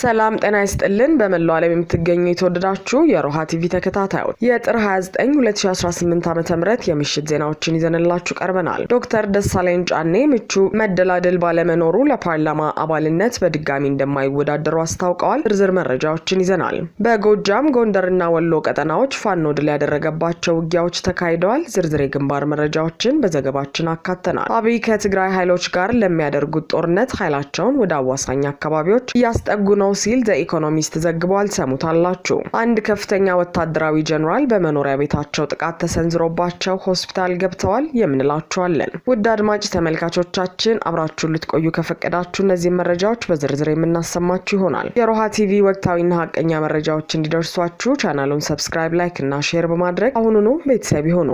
ሰላም ጤና ይስጥልን። በመላው ዓለም የምትገኙ የተወደዳችሁ የሮሃ ቲቪ ተከታታዮች፣ የጥር 29 2018 ዓ.ም የምሽት ዜናዎችን ይዘንላችሁ ቀርበናል። ዶክተር ደሳለኝ ጫኔ ምቹ መደላድል ባለመኖሩ ለፓርላማ አባልነት በድጋሚ እንደማይወዳደሩ አስታውቀዋል። ዝርዝር መረጃዎችን ይዘናል። በጎጃም፣ ጎንደርና ወሎ ቀጠናዎች ፋኖ ድል ያደረገባቸው ውጊያዎች ተካሂደዋል። ዝርዝር የግንባር መረጃዎችን በዘገባችን አካተናል። አብይ ከትግራይ ኃይሎች ጋር ለሚያደርጉት ጦርነት ኃይላቸውን ወደ አዋሳኝ አካባቢዎች እያስጠጉ ነው ሲል ዘ ኢኮኖሚስት ዘግቧል። ሰሙታላችሁ። አንድ ከፍተኛ ወታደራዊ ጀኔራል በመኖሪያ ቤታቸው ጥቃት ተሰንዝሮባቸው ሆስፒታል ገብተዋል የምንላችኋለን። ውድ አድማጭ ተመልካቾቻችን፣ አብራችሁን ልትቆዩ ከፈቀዳችሁ እነዚህን መረጃዎች በዝርዝር የምናሰማችሁ ይሆናል። የሮሃ ቲቪ ወቅታዊና ሀቀኛ መረጃዎች እንዲደርሷችሁ ቻናሉን subscribe፣ like እና share በማድረግ አሁኑኑ ቤተሰብ ይሁኑ።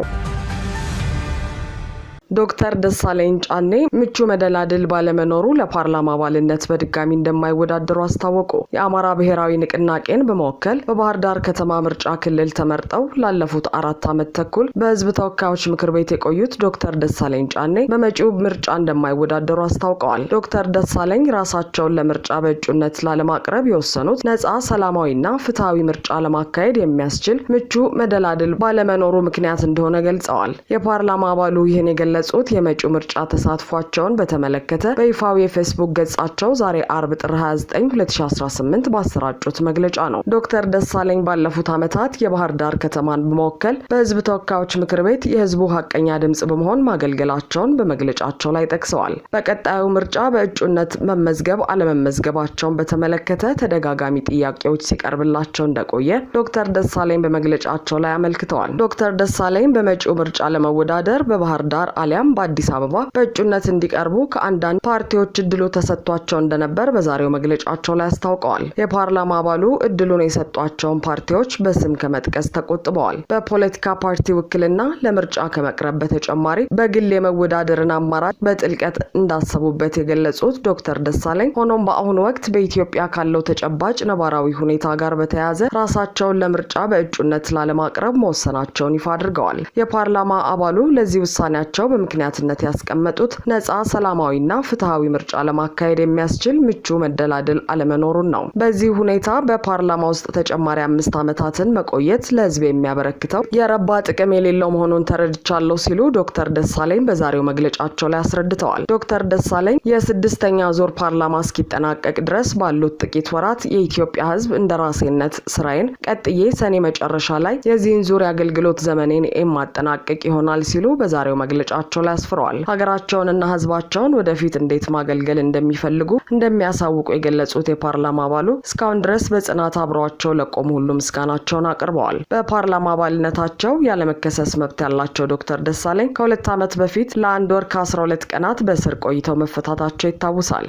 ዶክተር ደሳለኝ ጫኔ ምቹ መደላድል ባለመኖሩ ለፓርላማ አባልነት በድጋሚ እንደማይወዳደሩ አስታወቁ። የአማራ ብሔራዊ ንቅናቄን በመወከል በባህር ዳር ከተማ ምርጫ ክልል ተመርጠው ላለፉት 4 ዓመት ተኩል በሕዝብ ተወካዮች ምክር ቤት የቆዩት ዶክተር ደሳለኝ ጫኔ በመጪው ምርጫ እንደማይወዳደሩ አስታውቀዋል። ዶክተር ደሳለኝ ራሳቸውን ለምርጫ በእጩነት ላለማቅረብ የወሰኑት ነጻ፣ ሰላማዊና ፍትሐዊ ምርጫ ለማካሄድ የሚያስችል ምቹ መደላድል ባለመኖሩ ምክንያት እንደሆነ ገልጸዋል። የፓርላማ አባሉ ይህን የገለጹት የመጪው ምርጫ ተሳትፏቸውን በተመለከተ በይፋዊ የፌስቡክ ገጻቸው ዛሬ አርብ ጥር 29 2018 ባሰራጩት መግለጫ ነው። ዶክተር ደሳለኝ ባለፉት ዓመታት የባህር ዳር ከተማን በመወከል በህዝብ ተወካዮች ምክር ቤት የህዝቡ ሀቀኛ ድምጽ በመሆን ማገልገላቸውን በመግለጫቸው ላይ ጠቅሰዋል። በቀጣዩ ምርጫ በእጩነት መመዝገብ አለመመዝገባቸውን በተመለከተ ተደጋጋሚ ጥያቄዎች ሲቀርብላቸው እንደቆየ ዶክተር ደሳለኝ በመግለጫቸው ላይ አመልክተዋል። ዶክተር ደሳለኝ በመጪው ምርጫ ለመወዳደር በባህር ዳር አሊያም በአዲስ አበባ በእጩነት እንዲቀርቡ ከአንዳንድ ፓርቲዎች እድሉ ተሰጥቷቸው እንደነበር በዛሬው መግለጫቸው ላይ አስታውቀዋል። የፓርላማ አባሉ እድሉን የሰጧቸውን ፓርቲዎች በስም ከመጥቀስ ተቆጥበዋል። በፖለቲካ ፓርቲ ውክልና ለምርጫ ከመቅረብ በተጨማሪ በግል የመወዳደርን አማራጭ በጥልቀት እንዳሰቡበት የገለጹት ዶክተር ደሳለኝ፣ ሆኖም በአሁኑ ወቅት በኢትዮጵያ ካለው ተጨባጭ ነባራዊ ሁኔታ ጋር በተያያዘ ራሳቸውን ለምርጫ በእጩነት ላለማቅረብ መወሰናቸውን ይፋ አድርገዋል። የፓርላማ አባሉ ለዚህ ውሳኔያቸው በምክንያትነት ያስቀመጡት ነጻ፣ ሰላማዊና ፍትሐዊ ምርጫ ለማካሄድ የሚያስችል ምቹ መደላድል አለመኖሩን ነው። በዚህ ሁኔታ በፓርላማ ውስጥ ተጨማሪ 5 ዓመታትን መቆየት ለሕዝብ የሚያበረክተው የረባ ጥቅም የሌለው መሆኑን ተረድቻለሁ ሲሉ ዶክተር ደሳለኝ በዛሬው መግለጫቸው ላይ አስረድተዋል። ዶክተር ደሳለኝ የስድስተኛ ዙር ፓርላማ እስኪጠናቀቅ ድረስ ባሉት ጥቂት ወራት የኢትዮጵያ ሕዝብ እንደራሴነት ስራዬን ቀጥዬ ሰኔ መጨረሻ ላይ የዚህን ዙር የአገልግሎት ዘመኔን የማጠናቅቅ ይሆናል ሲሉ በዛሬው መግለጫቸው ላይ አስፍረዋል። ሀገራቸውንና ሕዝባቸውን ወደፊት እንዴት ማገልገል እንደሚፈልጉ እንደሚያሳውቁ የገለጹት የፓርላማ አባሉ፣ እስካሁን ድረስ በጽናት አብረዋቸው ለቆሙ ሁሉ ምስጋናቸውን አቅርበዋል። በፓርላማ አባልነታቸው ያለመከሰስ መብት ያላቸው ዶክተር ደሳለኝ ከ2 ዓመት በፊት ለአንድ ወር ከ12 ቀናት በእስር ቆይተው መፈታታቸው ይታወሳል።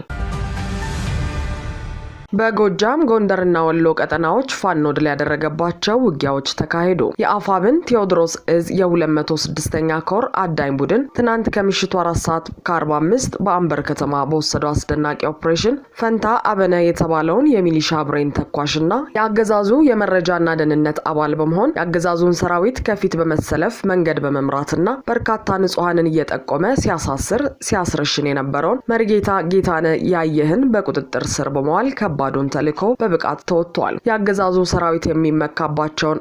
በጎጃም፣ ጎንደርና ወሎ ቀጠናዎች ፋኖ ድል ያደረገባቸው ውጊያዎች ተካሄዱ። የአፋብን ቴዎድሮስ እዝ የ206ኛ ኮር አዳኝ ቡድን ትናንት ከምሽቱ 4 ሰዓት ከ45 በአምበር ከተማ በወሰደው አስደናቂ ኦፕሬሽን ፈንታ አበነ የተባለውን የሚሊሻ ብሬን ተኳሽና የአገዛዙ የመረጃና ደህንነት አባል በመሆን የአገዛዙን ሰራዊት ከፊት በመሰለፍ መንገድ በመምራትና በርካታ ንጹሐንን እየጠቆመ ሲያሳስር ሲያስረሽን የነበረውን መሪጌታ ጌታነ ያየህን በቁጥጥር ስር በመዋል ከባዱን ተልዕኮ በብቃት ተወጥቷል። የአገዛዙ ሰራዊት የሚመካባቸውን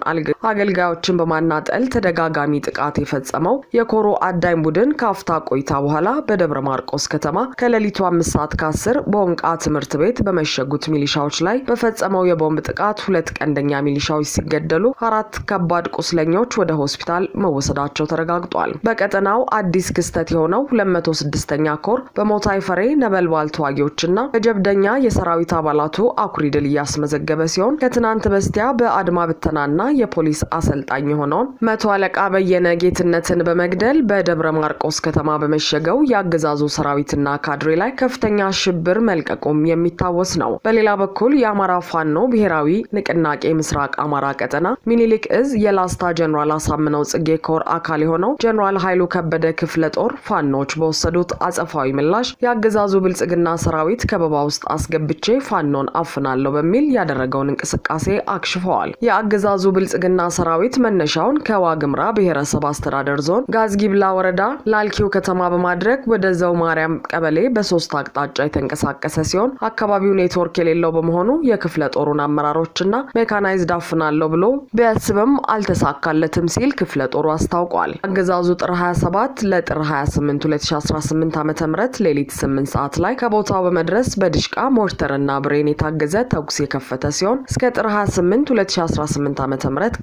አገልጋዮችን በማናጠል ተደጋጋሚ ጥቃት የፈጸመው የኮሩ አዳኝ ቡድን ከአፍታ ቆይታ በኋላ በደብረ ማርቆስ ከተማ ከሌሊቱ 5 ሰዓት ከ10 በወንቃ ትምህርት ቤት በመሸጉት ሚሊሻዎች ላይ በፈጸመው የቦምብ ጥቃት ሁለት ቀንደኛ ሚሊሻዎች ሲገደሉ አራት ከባድ ቁስለኞች ወደ ሆስፒታል መወሰዳቸው ተረጋግጧል። በቀጠናው አዲስ ክስተት የሆነው 206ኛ ኮር በሞታይ ፈሬ ነበልባል ተዋጊዎችና በጀብደኛ የሰራዊት አባላቱ አኩሪ ድል እያስመዘገበ ሲሆን፣ ከትናንት በስቲያ በአድማ ብተናና የፖሊስ አሰልጣኝ የሆነውን መቶ አለቃ በየነ ጌትነትን በመግደል በደብረ ማርቆስ ከተማ በመሸገው የአገዛዙ ሰራዊትና ካድሬ ላይ ከፍተኛ ሽብር መልቀቁም የሚታወስ ነው። በሌላ በኩል የአማራ ፋኖ ብሔራዊ ንቅናቄ ምስራቅ አማራ ቀጠና ሚኒሊክ እዝ የላስታ ጀኔራል አሳምነው ጽጌ ኮር አካል የሆነው ጀኔራል ኃይሉ ከበደ ክፍለ ጦር ፋኖች በወሰዱት አጸፋዊ ምላሽ የአገዛዙ ብልጽግና ሰራዊት ከበባ ውስጥ አስገብቼ ፋኖን ፋኖን አፍናለሁ በሚል ያደረገውን እንቅስቃሴ አክሽፈዋል። የአገዛዙ ብልጽግና ሰራዊት መነሻውን ከዋግምራ ብሔረሰብ አስተዳደር ዞን ጋዝጊብላ ወረዳ ላልኪው ከተማ በማድረግ ወደ ዘው ማርያም ቀበሌ በሶስት አቅጣጫ የተንቀሳቀሰ ሲሆን፣ አካባቢው ኔትወርክ የሌለው በመሆኑ የክፍለ ጦሩን አመራሮችና ሜካናይዝድ አፍናለሁ ብሎ ቢያስብም አልተሳካለትም ሲል ክፍለ ጦሩ አስታውቋል። አገዛዙ ጥር 27 ለጥር 28 2018 ዓ.ም ሌሊት 8 ሰዓት ላይ ከቦታው በመድረስ በድሽቃ፣ ሞርተርና ብሬን የታገዘ ተኩስ የከፈተ ሲሆን፣ እስከ ጥር 28 2018 ዓ.ም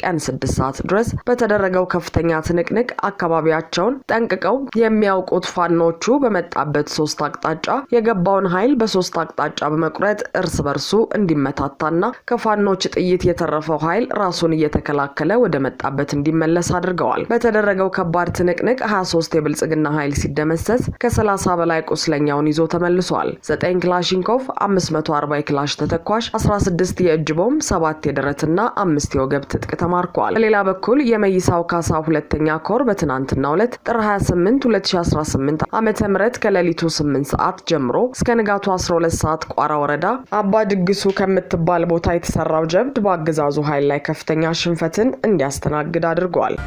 ቀን 6 ሰዓት ድረስ በተደረገው ከፍተኛ ትንቅንቅ አካባቢያቸውን ጠንቅቀው የሚያውቁት ፋኖቹ በመጣበት ሶስት አቅጣጫ የገባውን ኃይል በሶስት አቅጣጫ በመቁረጥ እርስ በርሱ እንዲመታታና ከፋኖች ጥይት የተረፈው ኃይል ራሱን እየተከላከለ ወደ መጣበት እንዲመለስ አድርገዋል። በተደረገው ከባድ ትንቅንቅ 23 የብልጽግና ኃይል ሲደመሰስ ከ30 በላይ ቁስለኛውን ይዞ ተመልሷል። 9 ክላሽንኮቭ፣ 540 የክላሽ ተተኳሽ፣ 16 የእጅ ቦምብ፣ 7 የደረትና 5 የወገብ ትጥቅ ተማርኳል። በሌላ በኩል የመይሳው ካሳ ሁለተኛ ኮር በትናንትናው ዕለት ጥር 28 2018 ዓ.ም ከሌሊቱ 8 ሰዓት ጀምሮ እስከ ንጋቱ 12 ሰዓት ቋራ ወረዳ አባ ድግሱ ከምትባል ቦታ የተሰራው ጀብድ በአገዛዙ ኃይል ላይ ከፍተኛ ሽንፈትን እንዲያስተናግድ አድርጓል።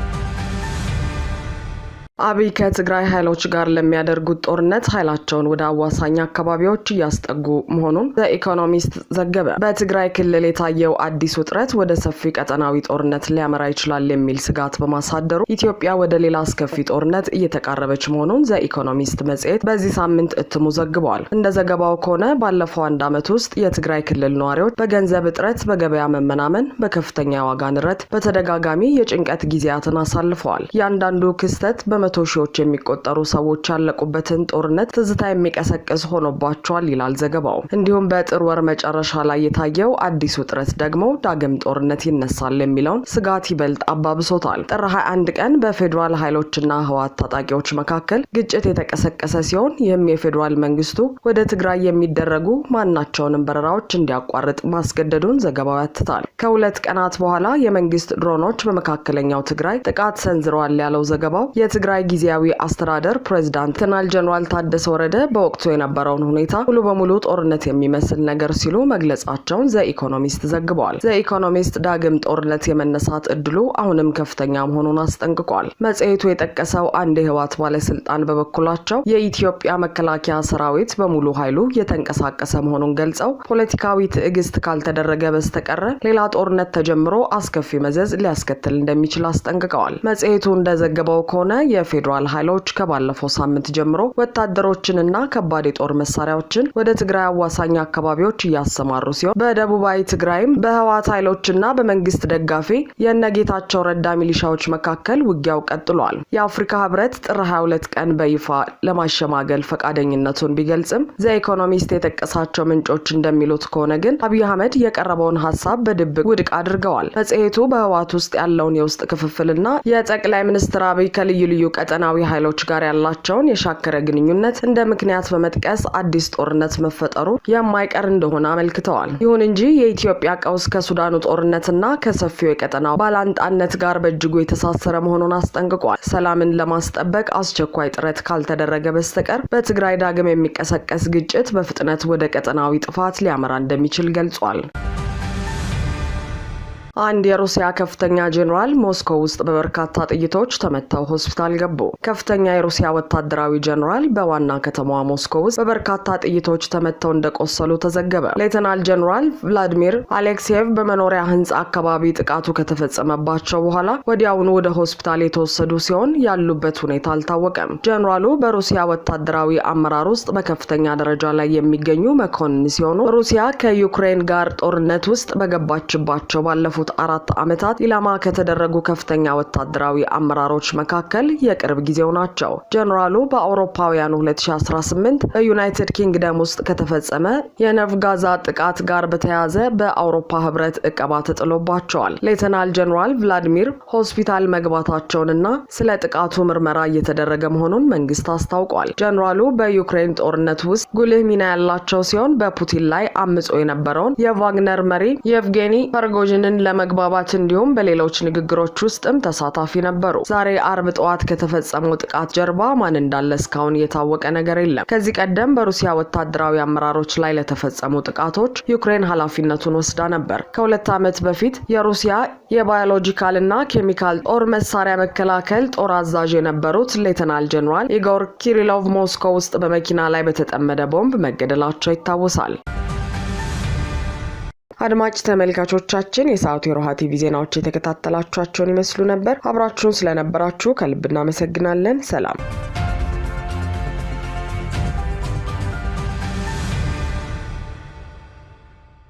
አብይ ከትግራይ ኃይሎች ጋር ለሚያደርጉት ጦርነት ኃይላቸውን ወደ አዋሳኝ አካባቢዎች እያስጠጉ መሆኑን ዘኢኮኖሚስት ዘገበ። በትግራይ ክልል የታየው አዲስ ውጥረት ወደ ሰፊ ቀጠናዊ ጦርነት ሊያመራ ይችላል የሚል ስጋት በማሳደሩ ኢትዮጵያ ወደ ሌላ አስከፊ ጦርነት እየተቃረበች መሆኑን ዘኢኮኖሚስት መጽሔት በዚህ ሳምንት እትሙ ዘግቧል። እንደ ዘገባው ከሆነ ባለፈው አንድ ዓመት ውስጥ የትግራይ ክልል ነዋሪዎች በገንዘብ እጥረት፣ በገበያ መመናመን፣ በከፍተኛ የዋጋ ንረት በተደጋጋሚ የጭንቀት ጊዜያትን አሳልፈዋል። እያንዳንዱ ክስተት በመቶ ሺዎች የሚቆጠሩ ሰዎች ያለቁበትን ጦርነት ትዝታ የሚቀሰቅስ ሆኖባቸዋል ይላል ዘገባው። እንዲሁም በጥር ወር መጨረሻ ላይ የታየው አዲስ ውጥረት ደግሞ ዳግም ጦርነት ይነሳል የሚለውን ስጋት ይበልጥ አባብሶታል። ጥር 21 ቀን በፌዴራል ኃይሎችና ህወሓት ታጣቂዎች መካከል ግጭት የተቀሰቀሰ ሲሆን፣ ይህም የፌዴራል መንግስቱ ወደ ትግራይ የሚደረጉ ማናቸውንም በረራዎች እንዲያቋርጥ ማስገደዱን ዘገባው ያትታል። ከ2 ቀናት በኋላ የመንግስት ድሮኖች በመካከለኛው ትግራይ ጥቃት ሰንዝረዋል ያለው ዘገባው፣ የትግራይ ጊዜያዊ አስተዳደር ፕሬዚዳንት ሌተናል ጀኔራል ታደሰ ወረደ በወቅቱ የነበረውን ሁኔታ ሙሉ በሙሉ ጦርነት የሚመስል ነገር ሲሉ መግለጻቸውን ዘኢኮኖሚስት ዘግበዋል። ዘኢኮኖሚስት ዳግም ጦርነት የመነሳት እድሉ አሁንም ከፍተኛ መሆኑን አስጠንቅቋል። መጽሔቱ የጠቀሰው አንድ የህወሓት ባለስልጣን በበኩላቸው የኢትዮጵያ መከላከያ ሰራዊት በሙሉ ኃይሉ እየተንቀሳቀሰ መሆኑን ገልጸው፣ ፖለቲካዊ ትዕግስት ካልተደረገ በስተቀረ ሌላ ጦርነት ተጀምሮ አስከፊ መዘዝ ሊያስከትል እንደሚችል አስጠንቅቀዋል። መጽሔቱ እንደዘገበው ከሆነ የፌዴራል ኃይሎች ከባለፈው ሳምንት ጀምሮ ወታደሮችንና ከባድ የጦር መሳሪያዎችን ወደ ትግራይ አዋሳኝ አካባቢዎች እያሰማሩ ሲሆን፣ በደቡባዊ ትግራይም በህወሓት ኃይሎችና በመንግስት ደጋፊ የእነጌታቸው ረዳ ሚሊሻዎች መካከል ውጊያው ቀጥሏል። የአፍሪካ ህብረት ጥር 22 ቀን በይፋ ለማሸማገል ፈቃደኝነቱን ቢገልጽም፣ ዘኢኮኖሚስት የጠቀሳቸው ምንጮች እንደሚሉት ከሆነ ግን አብይ አህመድ የቀረበውን ሀሳብ በድብቅ ውድቅ አድርገዋል። መጽሔቱ በህወሓት ውስጥ ያለውን የውስጥ ክፍፍልና የጠቅላይ ሚኒስትር አብይ ከልዩ ልዩ ቀጠናዊ ኃይሎች ጋር ያላቸውን የሻከረ ግንኙነት እንደ ምክንያት በመጥቀስ አዲስ ጦርነት መፈጠሩ የማይቀር እንደሆነ አመልክተዋል። ይሁን እንጂ የኢትዮጵያ ቀውስ ከሱዳኑ ጦርነትና ከሰፊው የቀጠናው ባላንጣነት ጋር በእጅጉ የተሳሰረ መሆኑን አስጠንቅቋል። ሰላምን ለማስጠበቅ አስቸኳይ ጥረት ካልተደረገ በስተቀር በትግራይ ዳግም የሚቀሰቀስ ግጭት በፍጥነት ወደ ቀጠናዊ ጥፋት ሊያመራ እንደሚችል ገልጿል። አንድ የሩሲያ ከፍተኛ ጄኔራል ሞስኮ ውስጥ በበርካታ ጥይቶች ተመተው ሆስፒታል ገቡ። ከፍተኛ የሩሲያ ወታደራዊ ጄኔራል በዋና ከተማዋ ሞስኮ ውስጥ በበርካታ ጥይቶች ተመተው እንደቆሰሉ ተዘገበ። ሌተናል ጄኔራል ቭላዲሚር አሌክሴቭ በመኖሪያ ህንፃ አካባቢ ጥቃቱ ከተፈጸመባቸው በኋላ ወዲያውኑ ወደ ሆስፒታል የተወሰዱ ሲሆን ያሉበት ሁኔታ አልታወቀም። ጄኔራሉ በሩሲያ ወታደራዊ አመራር ውስጥ በከፍተኛ ደረጃ ላይ የሚገኙ መኮንን ሲሆኑ፣ ሩሲያ ከዩክሬን ጋር ጦርነት ውስጥ በገባችባቸው ባለፉት 4 ዓመታት ኢላማ ከተደረጉ ከፍተኛ ወታደራዊ አመራሮች መካከል የቅርብ ጊዜው ናቸው። ጀኔራሉ በአውሮፓውያኑ 2018 በዩናይትድ ኪንግደም ውስጥ ከተፈጸመ የነርቭ ጋዝ ጥቃት ጋር በተያያዘ በአውሮፓ ህብረት እቀባ ተጥሎባቸዋል። ሌተናል ጀኔራል ቭላዲሚር ሆስፒታል መግባታቸውንና ስለ ጥቃቱ ምርመራ እየተደረገ መሆኑን መንግስት አስታውቋል። ጀኔራሉ በዩክሬን ጦርነት ውስጥ ጉልህ ሚና ያላቸው ሲሆን፣ በፑቲን ላይ አምጾ የነበረውን የቫግነር መሪ የቭጌኒ ፕሪጎዥንን ለመግባባት እንዲሁም በሌሎች ንግግሮች ውስጥም ተሳታፊ ነበሩ። ዛሬ አርብ ጠዋት ከተፈጸመው ጥቃት ጀርባ ማን እንዳለ እስካሁን የታወቀ ነገር የለም። ከዚህ ቀደም በሩሲያ ወታደራዊ አመራሮች ላይ ለተፈጸሙ ጥቃቶች ዩክሬን ኃላፊነቱን ወስዳ ነበር። ከ2 ዓመት በፊት የሩሲያ የባዮሎጂካል እና ኬሚካል ጦር መሳሪያ መከላከል ጦር አዛዥ የነበሩት ሌተናል ጀኔራል ኢጎር ኪሪሎቭ ሞስኮ ውስጥ በመኪና ላይ በተጠመደ ቦምብ መገደላቸው ይታወሳል። አድማጭ ተመልካቾቻችን፣ የሰዓቱ የሮሃ ቲቪ ዜናዎች የተከታተላችኋቸውን ይመስሉ ነበር። አብራችሁን ስለነበራችሁ ከልብ እናመሰግናለን። ሰላም።